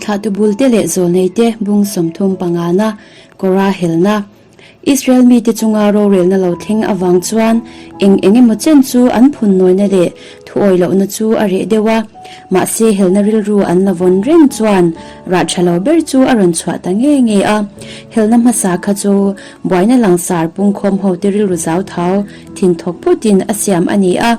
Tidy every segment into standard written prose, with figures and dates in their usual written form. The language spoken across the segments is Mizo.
Thlahtu bulte leh zawlneite bung 30 pangana Kora helna, Israel mite chunga rorelna lo thleng avang chuan eng eng emaw chen chu an phun nawina leh thuawi lohna chu a reh deuh a, mahse helna rilru an la vawn reng chuan rah tha lo ber chu a rawn chhuah ta nge nge a. Helna hmasa kha chu buaina langsar pungkhawm hote rilru zau thau thin thawk phutin a siam a ni a.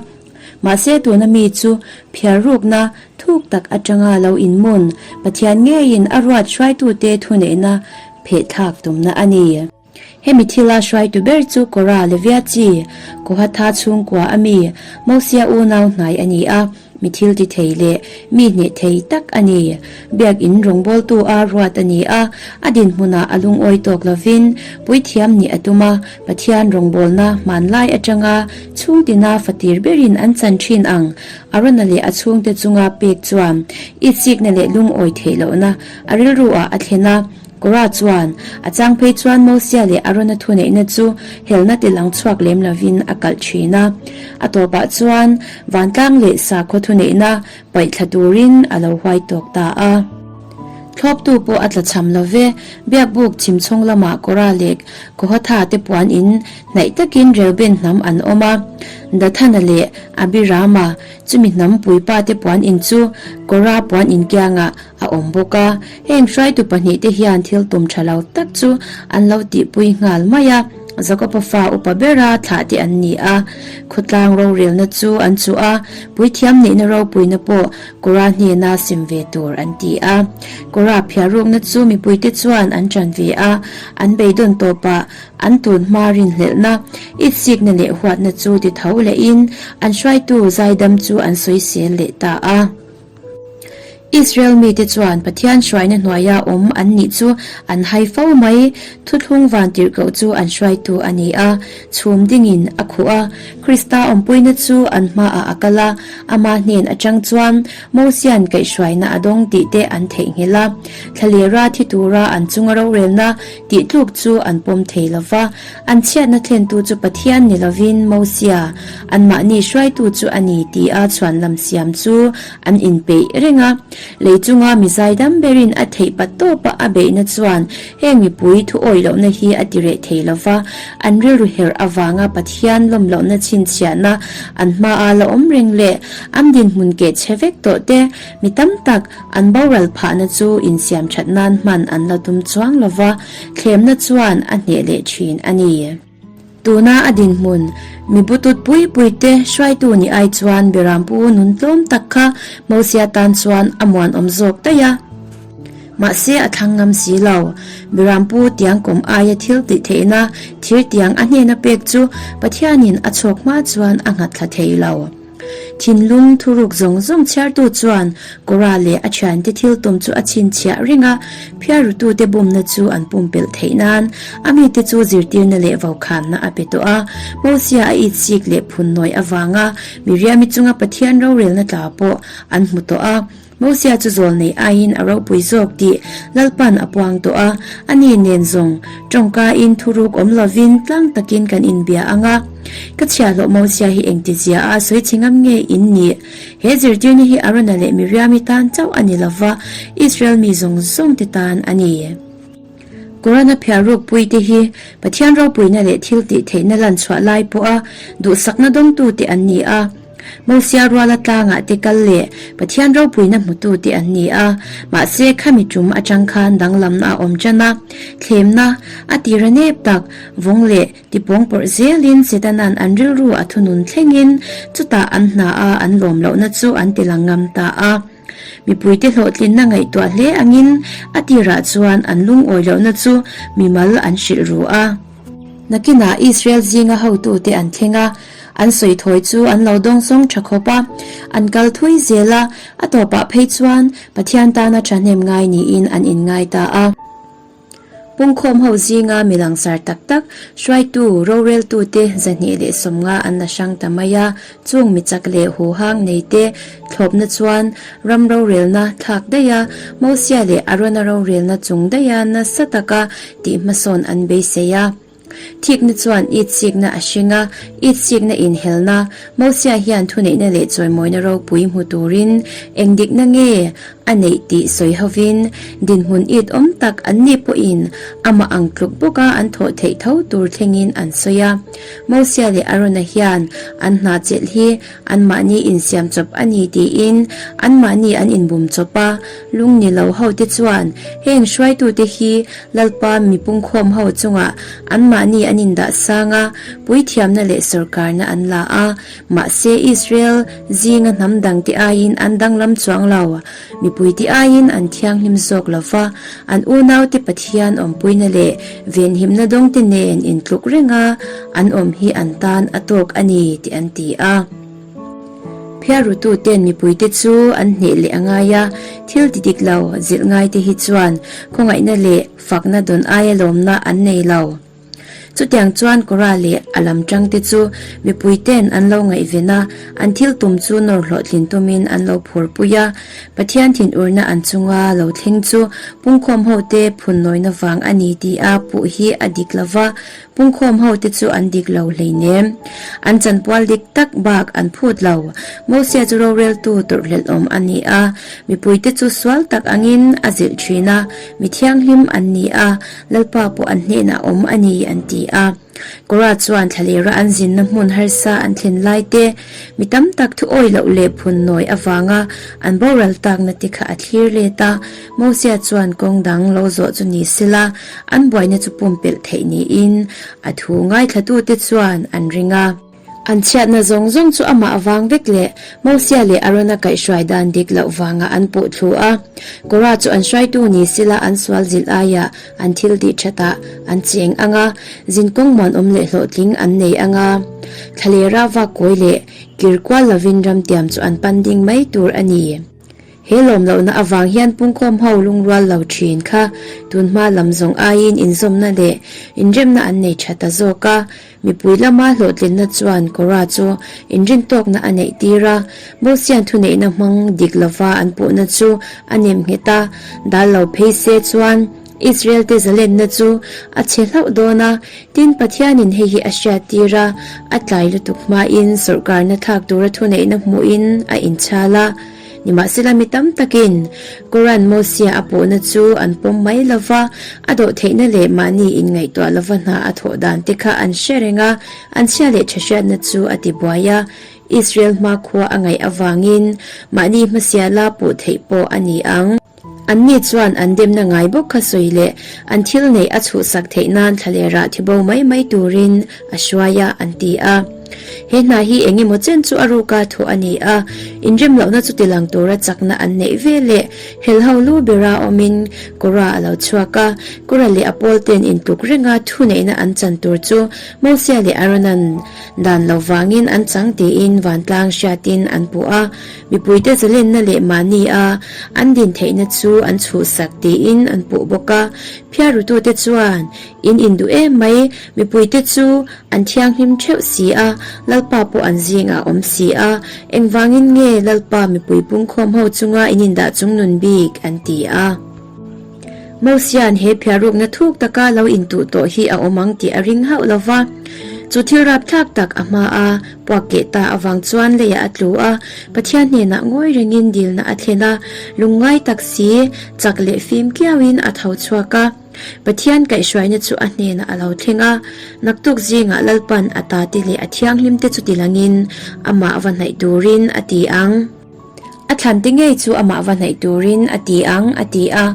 Mahse tuna mi chu phiar rukna thuk tak atanga lo inmun Pathian ngeiin a ruat hruaitute thuneihna phehthlak tumna a ni. Hemi thila hruaitu ber chu Kora Levia chi, Kohatha chhungkua a mi, Mosia unau hnai a ni a, mi thil ti thei leh mi hneh thei tak a ni. Biakinn rawngbawltu a ruat a ni a, a dinhmunah a lungawi tawk lovin puithiam nih a tum a, Pathian rawngbawlna hmanlai atanga chhungtina fatir berin an chan thin ang Arona leh a chhungte chunga pek chuan itsikna leh lungawi theih lohna a rilru ah a thlen a. Kora chuan a chang phei chuan Mosia leh Arona thuneihna chu helna ti lang chhuak lem lovin a kalh thin a. A tawpah chuan vantlang leh sakhaw thuneihna paih thla turin a lo huai tawk ta a. Thlawptu pawh a tla cham lo ve. Biakbuk chhim chhawng lamah Kora leh Kohatha te puan in hnaih takin Reuben hnam an awm a. Dathana leh Abirama chumi hnam puipa te puan in chu Kora puan in kiangah a awm bawk a. Heng hruaitu pahnihte hian thil tum tha lo tak chu an lo tihpui nghal mai a. Jakoba fa upa bera thlah te an ni a. Khawtlang rorelna chu an chuh a, puithiam neihna ropuina pawh Kora hnena sim ve tur an ti a. Kora phiarrukna chu mipuite chuan an ṭan ve a, an beidawn tawpah an tun hma rinhlelhna, itsikna leh huatna chu ti tho lehin an hruaitu zaidam chu an sawisel leh ta a. Israel mite chuan Pathian hruaina hnuaia awm an nih chu an hai fo mai. Thuthlung van tirhkoh chu an hruaitu a ni a, chhum dingin a khuh a. Krista awmpuina chu an hmaah a kal a, ama hnen atang chuan Mosia'n kaihhruaina a dawng tih te an theihnghilh a. Thlalera thi tura an chunga rorelna tih tluk chu an pawm thei lo va. An chhiatna thlentu chu Pathian ni lovin Mosia, anmahni hruaitu chu a ni tia chhuanlam siam chu an inpeih reng a. Lei chunga mi zaidam berin a theih pat tawpa a beihna chuan heng mipui thu awih lohna hi a ti reh thei lo va, an rilru herh avanga Pathian lawm lohna chhinchhiahna an hmaa la awm reng leh an dinhmun keh chhe vek tawh te mi tam tak an boral phahna chu insiam that nan hman an la tum chuang lo va. Thlemna chuan a hneh leh thin a ni. Tuna a dinhmun, mi butut pui pui te hruaitu ni ai chuan Berampu nun tlawm tak kha Mosia tan chuan a muanawm zawk daih a. Mahse a thlang ngam si lo. Berampu tiang kawm aia thil tih theihna thir tiang a hnena pek chu Pathianin a chhawk hma chuan a nghat thla thei lo. Thinlung thuruk zawng zawng chhiartu chuan Kora leh a thiante thil tum chu a chhinchhiah reng a, phiarrutute bumna chu an pumpelh theih nan a mite chu zirtirna leh vokhanna a pe tawh a. Mosia a itsik leh phunnawi avanga Miriami chunga Pathian rorelna tla pawh an hmu tawh a. Mosia chu zawl nei aiin a ropui zawk tih Lalpan a puang tawh a, ani nen zawng tawngkain thuruk awm lovin tlang takin kan inbia ang a. Ka chhiahhlawh Mosia hi engti zia a sawi chhe ngam nge in nih? He zirtirna hi Arona leh Miriami tan chauh a ni lova, Israel mi zawng zawng te tan a ni. Korana phiarruk puite hi Pathian ropuina leh thil tih theihna lan chhuah lai pawha duhsakna dawngtute an ni a. Mosia ruala tlangah te kal leh Pathian ropuina hmutute an ni a. Mahse, khami tum atang khan danglamna a awm tan a. Thlemna, a tira nep tak, vawng leh tipawng pawrh zelin Setanan an rilru a thunun thlengin chutah an hna a an lawm lohna chu an ti lang ngam ta a. Mipuite hlawhtlinna ngaihtuah hle angin a tirah chuan an lungawi lohna chu mimal an hrilh ru a. Nakinah Israel zinga hotute an thleng a, an sawi thawi chu an lo dawngsawng tha khawp a, an kal thui zel a, a tawpah phei chuan Pathian tana thahnem ngai niin an inngai ta a. Pungkhawm ho zinga mi langsar tak tak, hruaitu, roreltute 250 an la hrang ta mai a, chung mi chak leh huhang neite thlawpna chuan ram rorelna thlak daih a, Mosia leh Arona rorelna chung daiha nasa taka tih hmasawn an beisei a. Thikna chuan itsikna a hring a, itsikna inhelna, Mosia hian thuneihna leh chawimawina ropui hmu turin eng dikna nge a neih tih sawi hovin dinhmun it awm tak an nih pawhin amah ang tluk bawka an thawh theih tho tur thlengin an sawi a. Mosia leh Arona hian an hna chelh hi anmahni insiam chawp a ni tiin anmahni an inbum chawp a, lung ni lo hote chuan heng hruaitute hi Lalpa mipungkhawm ho chungah anmahni an indah sang a, puithiamna leh sawrkarna an la a, mahse Israel zinga hnam dangte aiin an danglam chuang lo. Mipuite aiin an thianghlim zawk lo va, an unaute Pathian awmpuina leh venhimna dawngte nen intluk renga an awm hi an tan a tawk a ni tih an ti a. Phiarrututen mipuite chu an hneh leh a ngai a, thil ti dik lo zilh ngaite hi chuan khawngaihna leh fakna dawn aia lawmna an nei lo. Chutiang chuan Kora leh a lam tangte chu mipuiten an lo ngaihven a, an thil tum chu nawr hlawhtlin tumin an lo phurpui a. Pathian thinurna an chunga lo thleng chu pungkhawm hote phunnawina vang a ni tih a puh hi a dik lo va, Pungkhawm ho te chu an dik lo hleinem. An chanpual dik tak bak an phut lo. Mosia chu roreltu tawrhhlelh awm a ni a, mipuite chu sual tak angin a zilh thin a, mi thianghlim an ni a, Lalpa pawh an hnenah awm a ni an ti a. Korah chuan thlalera an zinna hmun harsa an thlen lai te, mi tam tak thu awi loh leh phun nawi avanga an boral takna te kha a thlir let a, Mosia chuan kawng dang lo zawh chu ni sela, An buaina chu pumpelh theih niin a thu ngaithlatute chuan an ring a. An chhiatna zawng zawng chu amah avang vek leh Mosia leh Arona kaihhruai dan dik loh vangah an puh thlu a. Korah chu an hruaitu ni sila an sual zilh aiah an thil tih thatah an cheng ang a, zinkawng muanawm leh hlawhtling an nei ang a. Thlalera vak kawi leh kir kual lovin ramtiam chu an pan ding mai tur a ni. He lawm lohna avang hian pungkhawm ho lungrual lo thin kha tunhma lam zawng aiin inzawmna leh inremna an nei tha ta zawk a. Mipui lama hlawhtlinna chuan Korah chu inrintawkna a neih tir a, Mosian thuneihna hmang dik lova an puhna chu a nem nghet a, dal lo phei se chuan Israel te zalenna chu a chhe hlauh dawn a, tin Pathianin hei hi a hriat tir a, a tlai lutuk hmain sawrhkarna thlak tura thuneihna hmuhin a inchhal a. Nimahsela mi tam takin Koran Mosia a pawhna chu an pawm mai lo va, a dawhtheihna leh mahni inngaihtuah lova hna a thawh dan te kha an hre reng a, an chhia leh tha hriatna chu a ti buai a. Israel hmakhua a ngaih avangin mahni hmasiala puh theih pawh a ni ang. Anni chuan an demna ngai bawk kha sawi leh an thil neih a chhuhsak theih nan thlalerah thibo mai mai turin a hruai a, an ti a. He hna hi eng emaw chen chu a ruka thawh a ni a, inrem lohna chu tilang tura chakna an neih ve leh helho lu bera awmin Kora a lo chhuak a, Kora leh a pawlte'n intluk renga thuneihna an chan tur chu Mosia leh Aarona'n dan lo vangin an chang tiin vantlang hriatin an puh a. Mipuite zalenna leh mahni a an din theihna chu an chhuhsak tiin an puh bawk a. Phiarrutute chuan, In induh em mai, mipuite chu an thianghlim theuh si a, Lalpa pawh an zingah a awm si a, engvangin nge Lalpa mipui pungkhawm ho chunga in indah chungnun bik? an ti a. Mosia'n he phiarrukna thuk taka lo intuh tawh hi a awm ang tih a ring hauh lo va. Chu thil rapthlak tak a hma a puak keh ta avang chuan leiah a tlu a, Pathian hnenah ngawi rengin dilna a thlen a, lungngai tak si, chak leh fim kiauin a tho chhuak a. Pathian kaihhruaina chu a hnenah a lo thleng a, naktuk zingah Lalpa'n a tate leh a thianghlimte chu tilangin amah va hnaih turin a ti ang. A thlante ngei chu amah va hnaih turin a ti ang, a ti a.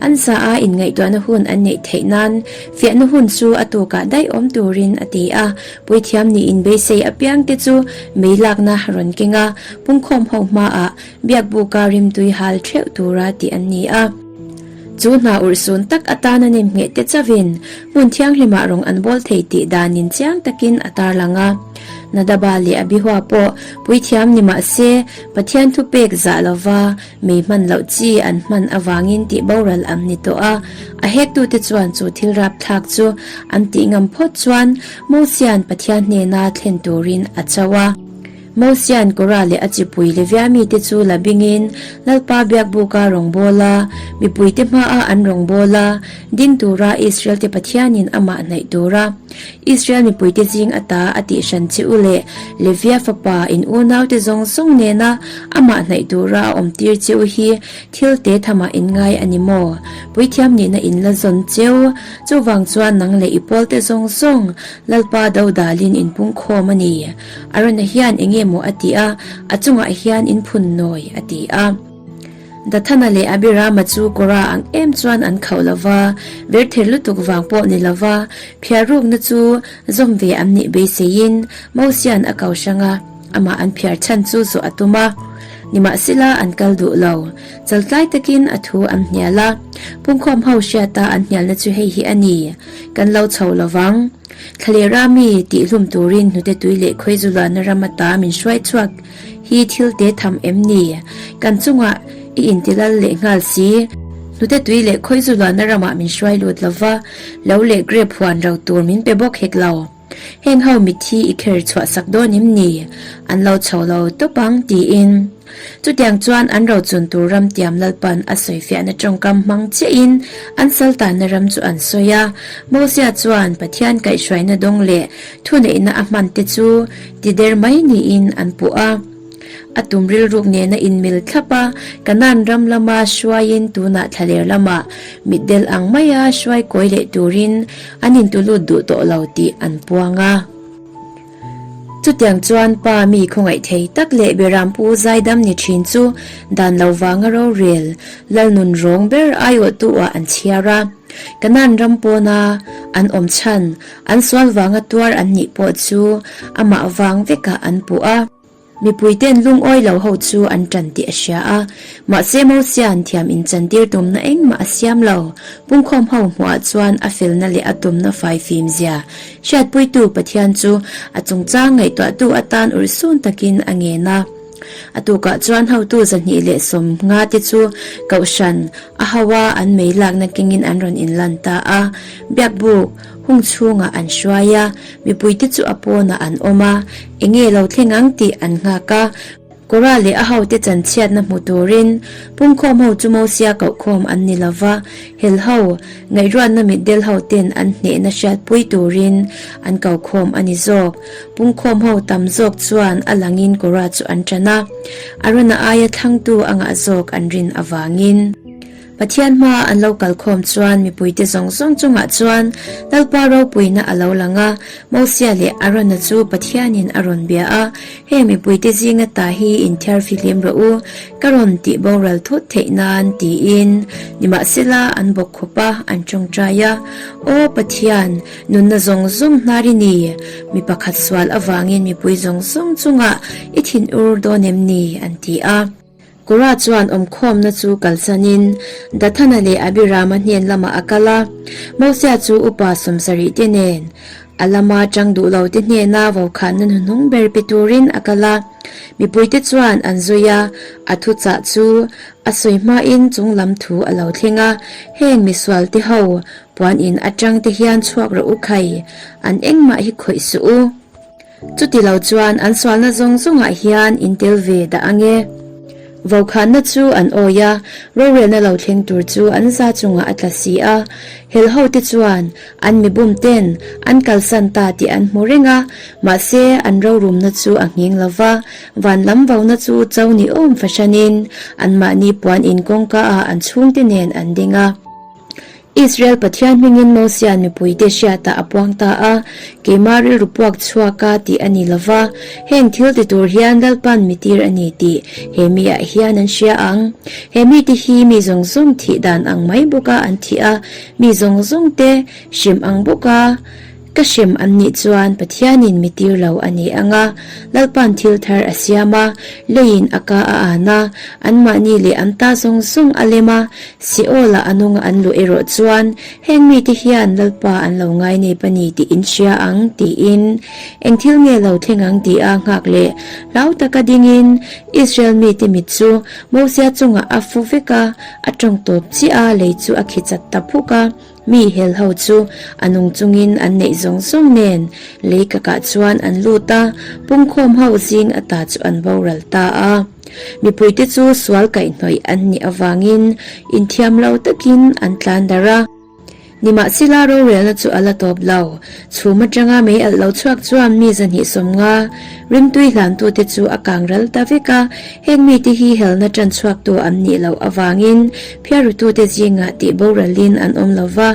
An za a inngaihtuahna hun an neih theih nan fiahna hun chu a tukah daih awm turin a ti a. Puithiam niin beisei apiangte chu mei lakna rawn keng a, pungkhawm ho hmaah biakbuka rimtui hal theuh tura tih an ni a. Chu hna urhsun tak atana nemngheh te chauhin hmun thianghlimah rawng an bawl thei tih danin chiang takin a tarlang a. Nadaba leh Abihua pawh puithiam ni mah se Pathian thupek zah lova mei hman loh chi an hman avangin tih boral an ni tawh a. A hektute chuan chu thil rapthlak chu an tih ngam phawt chuan Mosia'n Pathian hnena thlen turin a cho a. Mosia'n Korah leh a chipui Levia mite chu la bingin Lalpa biakbuka rawngbâwl a, mipuite hmaah an rawngbâwl a, ding tura Israelte Pathianin amah hnaih tura Israel mipuite zing ata a tih hran che u leh Levia fapa in unaute zawng zawng nena amah hnaih tura a awmtir che u hi thil te thamah in ngai a ni maw? Puithiam nihna in la zawn cheu. Chuvang chuan nang leh i pawlte zawng zawng Lalpa dodalin in pungkhawm a ni. Arona hian enge maw a ti a, a chungah hian in phun nawi a ti a. Dathana leh Abirama chu Kora ang em chuan an khauh lo va, verther lutuk vang pawh ni lo va, phiar rukna chu zawm ve an nih beiseiin Mosia'n a ko hrang a, amah an phiar chhan chu zawh a tum a. Nimahsela an kal duh lo. Chaltlai takin a thu an hnial a, pungkhawm ho hriata an hnialna chu hei hi a ni, Kan lo chho lo vang. Thlalera mi tihhlum turin hnute tui leh khawizulana ram ata min hruai chhuak hi thil te tham em ni? Kan chungah i intilal leh nghal si. Hnute tui leh khawizulana ramah min hruai lut lo va, lo leh grep huan ro tur min pe bawk hek lo. Heng ho mitthi i kher chhuah sak dawn em ni? An lo chho lo tawp ang tiin. Chutiang chuan an rochun tur ram tiam Lalpan a sawifiahna tawngkam hmang chiahin an saltanna ram chu an sawi a. Mosia chuan Pathian kaihhruaina dawng leh thuneihna a hman te chu tider mai niin an puh a. A tum rilruk nena inmil thlap a, Kanaan ram lama hruaiin tunah thlaler lamah mitdel ang maia hruai kawi leh turin an intulut duh tawh lo tih an puang a. Chutiang chuan pa mi khawngaih thei tak leh Berampu zaidam ni thin chu dan lo vanga rorel Lalnun rawng ber aiawhtu-ah an chhiar a. Kanaan ram pawna an awm chhan, an sual vanga tuar an nih pawh chu amah vang vekah an puh a. Mipuite'n lungawi lo ho chu an ṭan tih a hria a, mahse Mosia'n thiam inchantir tumna engmah a siam lo. Pungkhawm ho hmuhah chuan a felna leh a tumna faifim zia hriatpuitu Pathian chu a chungchang ngaihtuahtu atan urhsun takin a ngen a. A tukah chuan hotu 250 te chu kohhran a ho a, an mei lakna kengin an rawn inlan ta a. Biakbuk hung chhungah an hruai a, Mipuite chu a pawnah an awm a, enge lo thleng ang tih an nghak a. Kora leh a hote chanchhiatna hmu turin pungkhawm ho chu Mosia kohkhawm an ni lo va, hel ho, ngaihruatna mitdel ho ten an hnehna hriatpui turin an kokhawm a ni zawk. Pungkhawm ho tam zawk chuan a langin Kora chu an ṭan a, Arona aia thlangtu a ngah zawk an rin avangin. Pathian hmaa an lo kalkhawm chuan mipuite zawng zawng chungah chuan Lalpa ropuina a lo lang a, Mosia leh Arona chu Pathianin a rawn bia a, Heng mipuite zinga ta hi inthiar fihlim rawh u, ka rawn tih boral thut theih nan, tiin. Nimahsela, an bawk khawp a, an tawngtai a, Aw Pathian, nunna zawng zawng hnar i ni, mi pakhat sual avangin mipui zawng zawng chungah i thinur dawn em ni? an ti a. Kora chuan awmkhawmna chu kalsanin Dathana leh Abirama hnen lamah a kal a. Mosia chu upa 70 te nen a lama tang duh lo te hnena vokhanna hnuhnung ber pe turin a kal a. Mipuite chuan an zui a, a thuchah chu a sawi hmain chung lam thu a lo thleng a, Heng misual te ho puan in atang te hian chhuak rawh u khai, an engmah hi khawih suh u. Chuti lo chuan an sualna zawng zawngah hian in tel ve dah ang e. Vokhanna chu an awi a, rorelna lo thleng tur chu an za chungah a tla si a. Hel hote chuan an mibum ten an kalsan ta tih an hmu reng a, mahse an rorumna chu a nghing lo va, van lam vona chu cho ni awm fahranin anmahni puan in kawngka ah an chhungte nen an ding a. Israel Pathian hmingin Mosia'n mipuite hriatah a puang ta a, Keimah rilru puak chhuaka tih a ni lo va, heng thil ti tur hian Lalpa'n mi tir a ni tih he miah hian an hria ang. He mite hi mi zawng zawng thih dan ang mai bawka an thih a, mi zawng zawngte hrem ang bawka Ka hrem an nih chuan Pathianin mi tir lo a ni ang a, Lalpa'n thil thar a siam a, leiin a ka a an a, anmahni leh an ta zawng zawng a lem a, Seol-a a nunga an luh erawh chuan heng mite hian Lalpa an lo ngai nep a ni tih in hria ang, tiin eng thil nge lo thleng ang tih a nghak leh hlau taka dingin Israel mite mit chu Mosia chungah a fu vek a, a tawng tawp chiah a, lei chu a khi chat ta phuk a. Mi hel ho chu a nung chungin an neih zawng zawng nen lei kakah chuan an lut a, pungkhawm ho zing ata chu an boral ta a. Mipuite chu sual kaihhnawih an nih avangin inthiam lo takin an tlan darh a. Nimahsela rorelna chu a la tawp lo. Chhum atanga mei alh lo chhuak chuan mi 250 rimtui hlantute chu a kang ral ta vek a, heng mite hi helna tan chhuaktu an nih loh avangin phiarutute zingah tih boralin an awm lo va,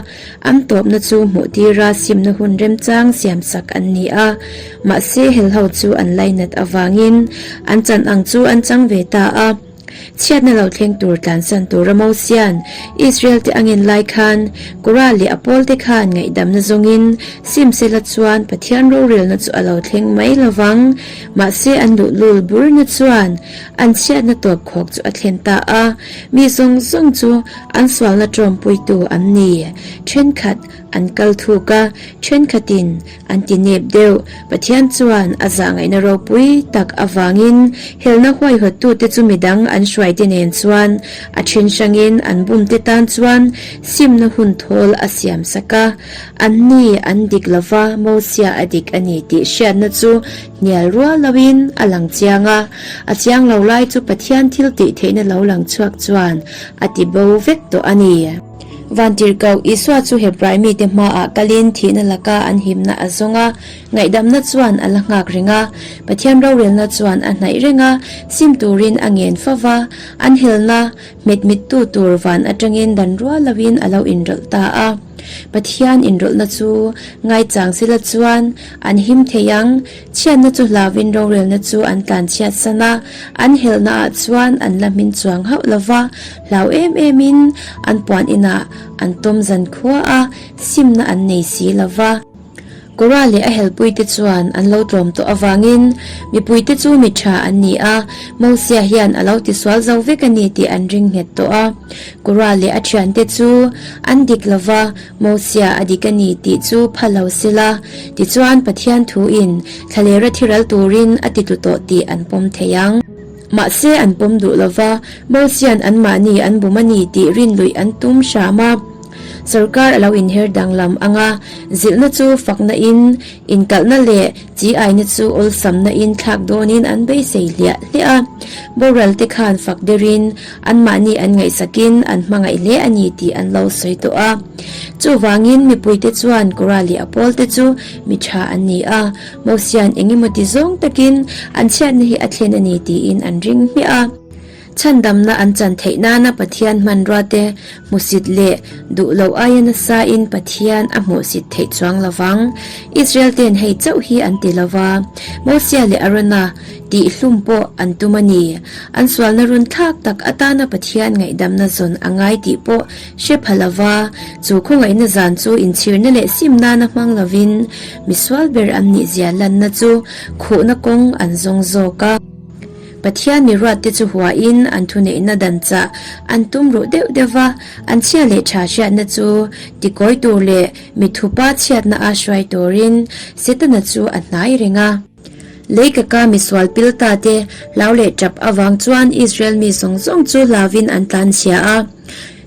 an tawpna chu hmuh tira simna hun remchang siamsak an ni a. Mahse helho chu an lainat avangin an chan ang chu an chang ve ta a. Chhiatna lo thleng tur tlansan tura Mosia'n Israel te angin lai khan Korah leh a pawlte khan ngaihdamna zawngin Simsela chuan Pathian rorelna chu a lo thleng mai lo vang. Mahse an luhlul burna chuan an chhiatna tawp khawk chu a thlen ta a, mi zawng zawng chu an sualna tawmpuitu an ni. Thenkhat an kal thuk a, thenkhatin An ti nep deuh. Pathian chuan a zahngaihna ropui tak avangin helna huaihawttute chu midang an hruaite nen chuan a then hrangin an bumte tan chuan simna hun thawl a siam sak a. Anni an dik lova Mosia a dik a ni tih hriatna chu hnial rual loin a lang chiang a. A chiang lo lai chu Pathian thil tih theihna lo lang chhuak chuan a ti bo vek tawh a ni. Vantirhkoh Isua chu Hebrai mite hmaah kalin thihna laka an himna a zawng a, ngaihdamna chuan a la nghak reng a. Pathian rorelna chuan a hnaih reng a, sim turin a ngen fo va, an helna hmet mittu tur van atangin dan rual loin a lo inrawlh ta a. Pathian inrawlhna chu ngaichang sila chuan an him thei ang, chhiatna chu hlauvin rorelna chu an tlanchhiat san a, an helnaah chuan an la hmin chuang hauh lo va, Hlau em em in an puan inah an tawm zan khua a, simna an nei si lo va. Kora leh a helpuite chuan an lo tlawm tawh avangin mipuite chu mi tha an ni a, Mosia hian a lo tisual zo vek a ni tih an ring nghet tawh a. Kora leh a thiante chu an dik lo va, Mosia a dik a ni tih chu pha lo sela, tichuan Pathian thuin thlalera thiral turin a titlu tawh tih an pawm thei ang. Mahse an pawm duh lo va, Mosia'n anmahni an bum a ni tih rinluih an tum hram a. Sorkar a lo inher danglam ang a, zilhna chu fakna in, inkalhna leh chi aina chu awlsamna in thlak dawnin an beisei hliah hliah a. Boral te khan fak derin anmahni an ngaihsakin an hmangaih hle a ni tih an lo sawi tawh a. Chuvangin mipuite chuan Korah leh a pawlte chu mi tha an ni a, Mosia'n eng emaw ti zawng takin an chhiatna hi a thlen a ni tiin an ring hmiah a. Chhandamna an chan theih nana Pathian hmanrua te hmusit leh duh loh aia nasain Pathian a hmuhsit theih chuang lo vang. Israel ten hei chauh hi an ti lo va, Mosia leh Arona tihhlum pawh an tum a ni. An sualna run thlak tak atana Pathian ngaihdamna zawn a ngai tih pawh hre pha lo va, chu khawngaihna zan chu inchhirna leh sim nana hmang lovin Misual ber an nih zia lanna chu khuhna kawng an zawng zawk a. Pathian mi ruatte chu huain an thuneihna dan chah an tum ruh deuh deuh va, an chhia leh tha hriatna chu tikawi tur leh mi thupa chhiatna a hruai turin Setana chu a hnai reng a. Leikaka misual pil ta te hlau leh tap avang chuan Israel mi zawng zawng chu hlauvin an tlanchhia a.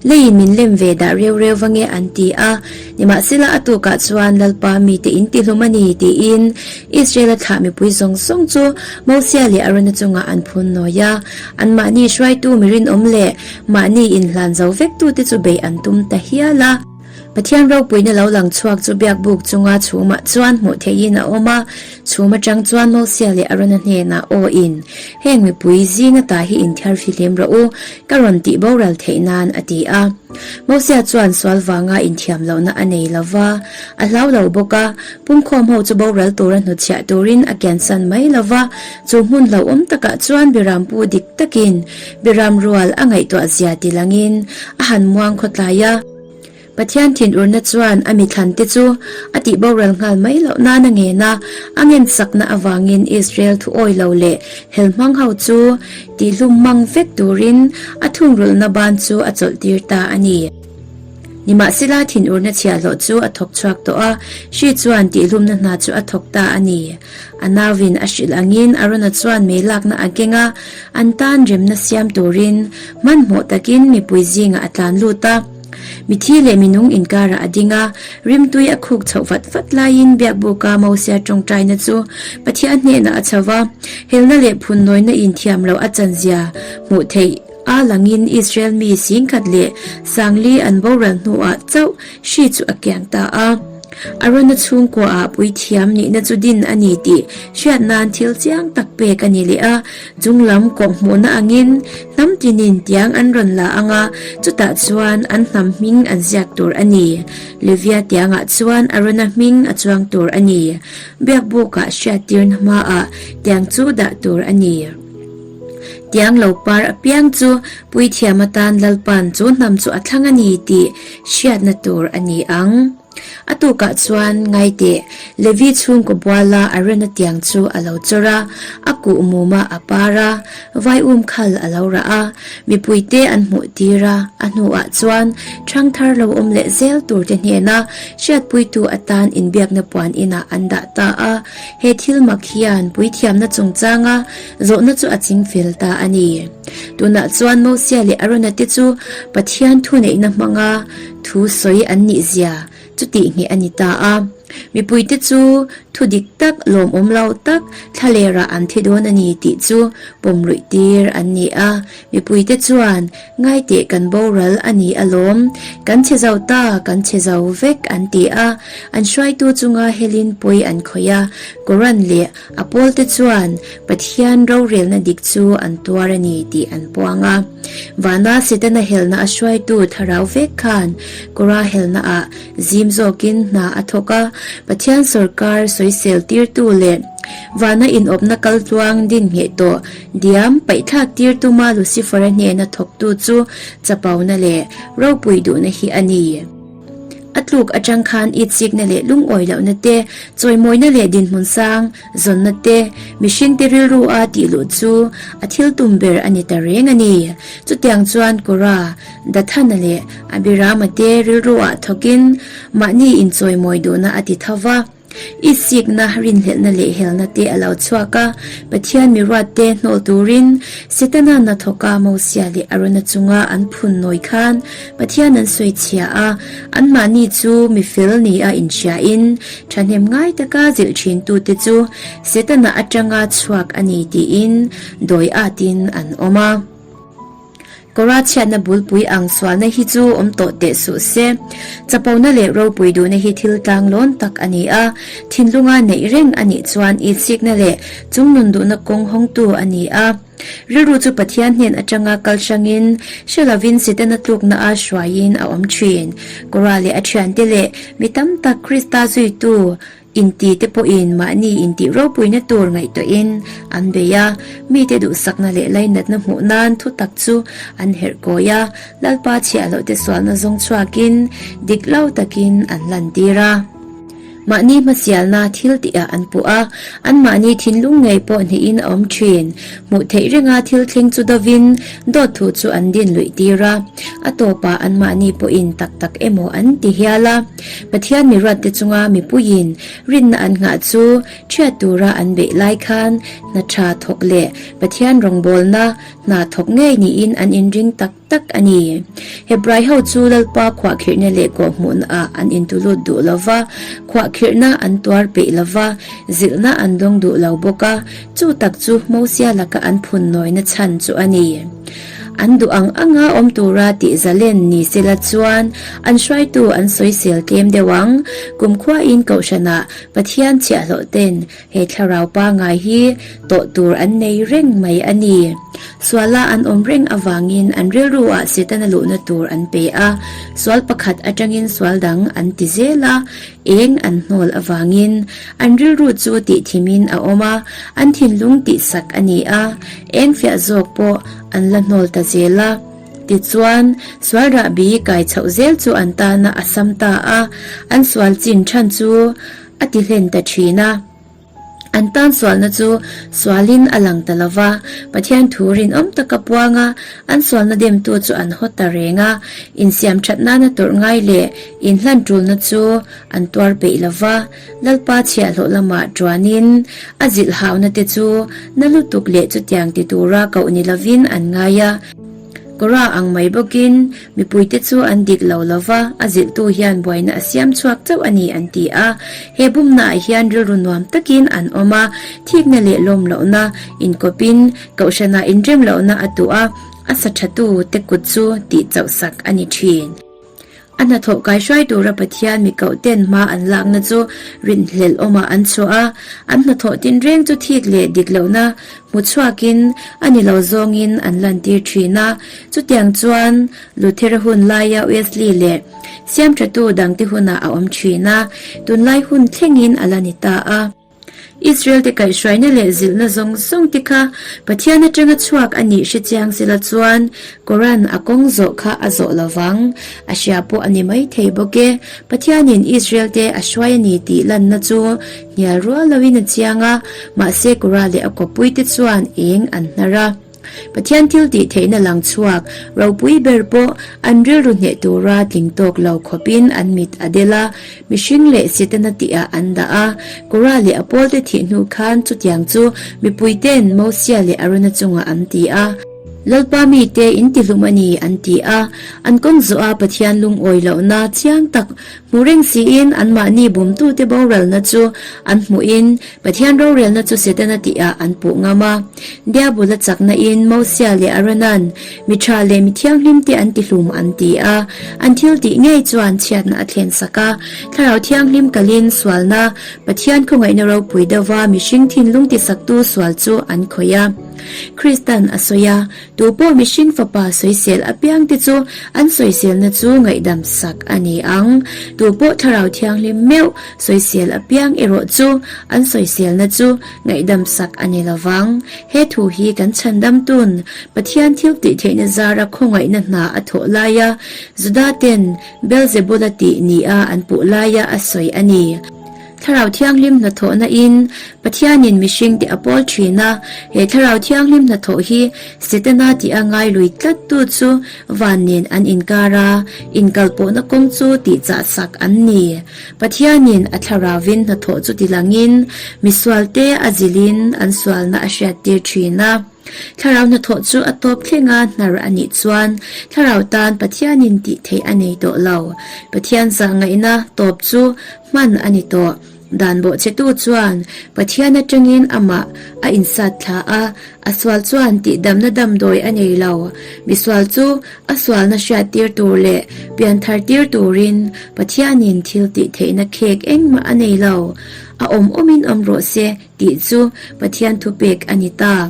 Leiin min lem ve dah reu reu va nge an ti a, nimahsela a tukah chuan Lalpa mite in tihlum a ni tiin Israel-a thlah mipui zawng zawng chu Mosia leh Arona chungah an phun nawi a. Anmahni hruaitu mi rinawm leh mahni inhlan zo vektute chu beih an tum ta hial a. Pathian ropuina lo lang chhuak chu biakbuk chunga chhumah chuan hmuh theihin a awm a, chhum atang chuan Mosia leh Arona hnenah aw in, Heng mipui zinga ta hi inthiar fihlim rawh u, ka rawn tih boral theih nan, a ti a. Mosia chuan sual vanga inthiam lohna a nei lo va, a hlau lo bawk a, pumkhawm ho chu boral tura hnutchhiah turin a kiansan mai lo va, chu hmun hlauhawm takah chuan Birampu dik takin Biram rual a ngaihtuah zia ti langin a han muang khawtlai a. Pathian thinurna chuan a mithlante chu a tih boral nghal mai loh nan a ngen a, a ngensakna avangin Israel thu awi lo leh hel hmang ho chu tihlum mang vek turin a thungrulhna ban chu a chawlhtir ta a ni. Nimahsela thinurna chhiahhlawh chu a thawk chhuak tawh a, hri chuan tihlumna hna chu a thawk ta a ni. A nauin a hrilh angin Arona chuan mei lakna a keng a, an tan remna siam turin hmanhmawh takin mipui zingah a tlan lut a. Mithi leh minung inkarah a ding a, rimtui a khuk chhoh vat vat laiin Biakbuka Mosia tawngtaina chu Pathian hnenah a chho va, helna leh phunnawina inthiam loh a chanzia hmuh theih a langin Israel mi singkhat leh sangli an boral hnuah chauh hri chu a kiang ta a. Arona chhungkuaah puithiam nihna chu din a ni tih hriat nan thil chiang tak pek a ni leh a, chunglam kawhhmuhna angin hnam tinin tiang an rawn la ang a, chutah chuan an hnam hming an ziak tur a ni. Levia tiangah chuan Arona hming a chuang tur a ni. Biakbukah hriattirna hmaah tiang chu dah tur a ni. Tiang lo par apiang chu puithiam atan Lalpa'n chu hnam chu a thlang a ni tih hriatna tur a ni ang. A tukah chuan ngaiteh Levi chhungkaw buala Arona tiang chu a lo chawr a, a kuh mum a, a par a, vaium khal a lo rah a, mipuite an hmuh tir a, a hnuah chuan ṭhangthar lo awm leh zel turte hnena hriatpuitu atan inbiakna puan inah an dah ta a, he thil mak hian puithiamna chungchanga zawhna chu a chingfel ta a ni. Tunah chuan Mosia leh Arona te chu Pathian thuneihna hmanga thu sawi an nih zia chu tih ngheh a ni ta a. Mipuite chu thu dik tak, lawmawm lo tak thlalerah an thi dawn a ni tih chu pawm luih tir an ni a. Mipuite chuan, Ngaiteh kan boral a ni alawm, kan chhe zo ta, kan chhe zo vek an ti a. An hruaitu chunga helin pawi an khawih a, Koran leh A pawlte chuan Pathian rorelna dik chu an tuar a ni tih an puang a. Vana Setana helna a hruaitu thlarau vek khan Kora helnaah zim zawkin hna a thawk a, Pathian sawrkar sawisel tirtu leh vana inawpna kaltluang din ngheh tawh diam paihthlak tir tuma Lucifer-a hnena thawktu chu chapona leh ropui duhna hi a ni. A tluk atang khan itsikna leh lungawi lohna te, chawimawina leh dinhmun sang zawnna te, mihringte rilru a tih luh chu a thil tum ber a ni ta reng a ni. Chutiang chuan Kora, Dathana leh Abirama te rilru ah thawkin mahni inchawimawi duhna a ti tho va. I sikna, rinhlelhna leh helna te a lo chhuak a, Pathian miruat te hnawl turin Setana hnathawka Mosia leh Arona chunga an phun nawi khan Pathian an sawi chhia a, anmahni chu mi fel nia inhriain thahnem ngai taka zilh thintute chu Setana atanga chhuak a ni tiin dawi atin an awm a. Kawra chhiatna bulpui ang sualna hi chu awm tawh teh suh se. Chapona leh ropui duhna hi thil tlanglawn tak a ni a, thinlunga neih reng a nih chuan itsikna leh chungnun duhna kawng hawngtu a ni a. Rilru chu Pathian hnen atanga kal hrangin, hre lovin Setana tlukna a hruaiin a awm thin. Kawra leh a thiante leh mi tam tak Krista zuitu Inti te pawhin mahni intih ropuina tur ngaihtuahin an bei a, mite duhsakna leh lainatna hmuh nan thu tak chu an herh kawi a, Lalpa chhiah loh te sualna zawng chhuakin dik lo takin an lantir a. Mahni hmasialna thil tihah an puh a, anmahni thinlung ngei pawh hnihin a awm thin. Hmuh theih renga thil thleng chu dovin dawt thu chu an din luih tir a, a tawpah anmahni pawhin tak tak emaw an ti hial a. Pathian miruatte chunga mipuiin rinna an nghah chu ṭhiat tura an beih lai khan hna ṭha thawk leh Pathian rawngbawlna hna thawk ngei niin an inring tak tak a ni. Hebrai ho chu Lalpa khuahkhirhna leh kawhhmuhnaah an intulut duh lo va, khuahkhirhna an tuar peih lo va, zilhna an dawng duh lo bawk a, chu tak chu Mosia laka an phun nawina chhan chu a ni. An duh ang anga awm tura tih zalen ni sela chuan an hruaitu an sawisel tlem deuh ang. Kumkhuain Kohhranah Pathian chhiahhlawh ten he thlarau pangai hi tawh tur an nei reng mai a ni. Suala an awm reng avangin an rilruah Setana luhna tur an pe a, sual pakhat atangin sual dang an ti zel a, eng an hnawl avangin an rilru chu tihthimin a awm a, an thinlung tihsak a ni a, eng fiah zawk pawh an la hnawl ta zel a. Tichuan, sual rahbi kai chhoh zel chu an tana a sam ta a, an sual chin than chu a ti hlen ta thin a. An tan sualna chu sualin a lang ta lo va, Pathian thu rinawm taka puang a, an sualna demtu chu an haw ta reng a, insiam that nana tawrh ngai leh inhlan tulna chu an tuar peih lo va, Lalpa chhiahhlawh lamah tuanin a zilh hauna te chu na lutuk leh chutiang ti tura koh ni lovin an ngai a. Kora ang mai bawkin mipuite chu an dik lo lo va, a zilhtu hian buaina a siam chhuak chauh a ni an ti a. He bumnaah hian rilru nuam takin an awm a, thikna leh lawm lohna inkawpin kohhranah inrem lohna a tuh a, a sa thatu te kut chu tih chauh sak a ni thin. A hnathawh kaihruai tura Pathian mi kohten hma an lakna chu rinhlelh awmah an chhuah a, an hnathawh tinreng chu thik leh dik lohna hmu chhuakin a ni lo zawngin an lantir thin a. Chutiang chuan Luthera hun laia Wesley leh siamthatu dangte hunah a awm thin a, tunlai hun thlengin a la ni ta a. Israel te kaihhruaina leh zilhna zawng zawng te kha Pathian atanga chhuak a nih hre chiang sela chuan Koran a kawng zawh kha a zawh lo vang. A hria pawh a ni mai thei bawk e. Pathianin Israel te a hruai a ni tih lanna chu hnial rual loin a chiang a, mahse Kora leh a kawppui te chuan eng an hnar a. Pathian thil tih theihna lang chhuak ropui ber pawh an rilru hneh tura tling tawk lo khawpin an mit a del a, mihring leh Setana tihah an dah a. Korah leh a pawlte thih hnu khan chutiang chu mipuite'n Mosia leh Arona chungah an ti a. Lalpa mite in tihlum a ni an ti a, an kawng zawh a Pathian lungawi lohna chiang tak hmu reng siin anmahni bumtute boralna chu an hmuhin Pathian rorelna chu Setana tihah an puh ngam a. Diabula chaknain Mosia leh Aarona'n mi tha leh mi thianghlimte an tihlum an ti a. An thil tih ngei chuan chhiatna a thlen sak a. Thlarau Thianghlim kalin sualna, Pathian khawngaihna ropui deuhva mihring thinlung tisaktu sual chu an khawih a. Kristan a sawi a, Tu pawh mihring fapa sawisel apiangte chu an sawiselna chu ngaihdam sak a ni ang. Tu pawh Thlarau Thianghlim meuh sawisel apiang erawh chu an sawiselna chu ngaihdam sak a ni lo vang. He thu hi kan chhandam tun Pathian thil tih theihna zara khawngaihna hna a thawh laia Juda ten Beelzebula tih nia an puh laia a sawi a ni. Thlarau Thianghlim hnathawhna in Pathianin mihringte a pawl thin a, he Thlarau Thianghlim hnathawh hi Setana tih a ngai lui tlat tu chu van nen an inkar a, inkalpawhna kawng chu tihchah sak an ni. Pathianin a Thlarauvin hnathawh chu tilangin misualte a zilhin an sualna a hriattir thin a. Thlarau hnathawh chu a tawp thlenga hnar a nih chuan Thlarau tan Pathianin tih theih a nei tawh lo. Pathian zahngaihna tawp chu hman a ni tawh. Dan bawhchhetu chuan Pathian atangin amah a insat thla a, a sual chuan tihdamna damdawi a nei lo. Misual chu a sualna hriattir tur leh pianthar tir turin Pathianin thil tih theihna khek engmah a nei lo. A awm awmin awm rawh se. Tih chu Pathian thupek a ni ta.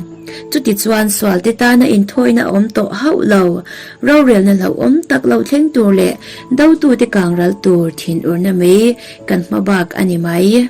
Chutichuan sualte tana inthawina a awm tawh hauh lo. Rorelna hlauhawm tak lo thleng tur leh dotute kangral tur thinurna mai kan hma bak a ni mai.